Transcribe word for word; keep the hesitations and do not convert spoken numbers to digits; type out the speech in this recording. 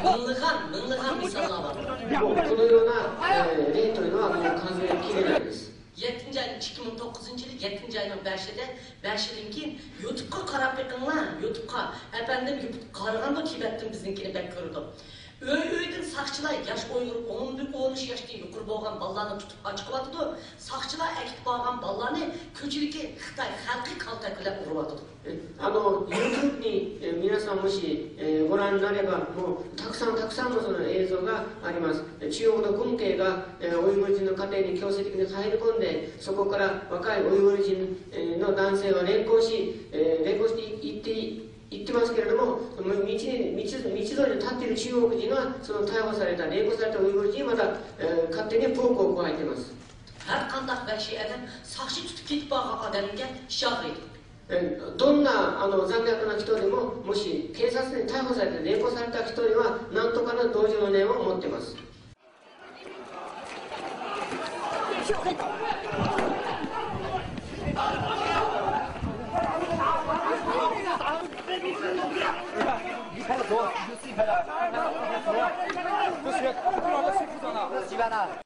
مىڭلىغان، مىڭلىغان مىساللار بار. このような、えー例というのはもう数えきれないです。 يەتتىنچى ئاينىڭ، ئىككى مىڭ توققۇزىنچى يىلى يەتتىنچى ئاينىڭ بەشىدە، بەشىدىن كېيىن يۇتۇبقا قاراپ بېقىڭلار، يۇتۇبقا. ئەپەندىم، يۇتۇب قارىغاندا كېبەتتىن بىزنىڭكىنى بەك كۆرىدۇ. ئۆي-ئۆيدىن ساقچىلار ياش ئۇيغۇر، ئون بىر، ئون ئۈچ ياشتىن يۇقىرى بولغان بالىلارنى تۇتۇپ ئاچىقىۋاتىدۇ. ساقچىلار ئەكېتىپ بارغان بالىلارنى كوچىدىكى خىتاي خەلقى كالتەك بىلەن ئۇرۇۋاتىدۇ. え、あの、YouTube に、え、皆さんもし、えーご覧になれば、もうたくさんたくさんのその映像があります。え、中国の軍警が、えー、ウイグル人の家庭に強制的に入り込んで、そこから若いウイグル人、えーの男性を連行し、えー連行していって、行ってますけれども、その道に、道、道沿いに立っている中国人は、その逮捕された、連行されたウイグル人にまた、えー勝手に暴行を加えています。 ھەر قانداق ۋەھشىي ئادەم ساقچى تۇتۇپ كېتىپ بارغان ئادەمگە ئىش ئاغرىيدۇ. えーどんなあの残虐な人でも、もし警察に逮捕されて連行された人には、何とかの同情の念を持っています。 Sivana.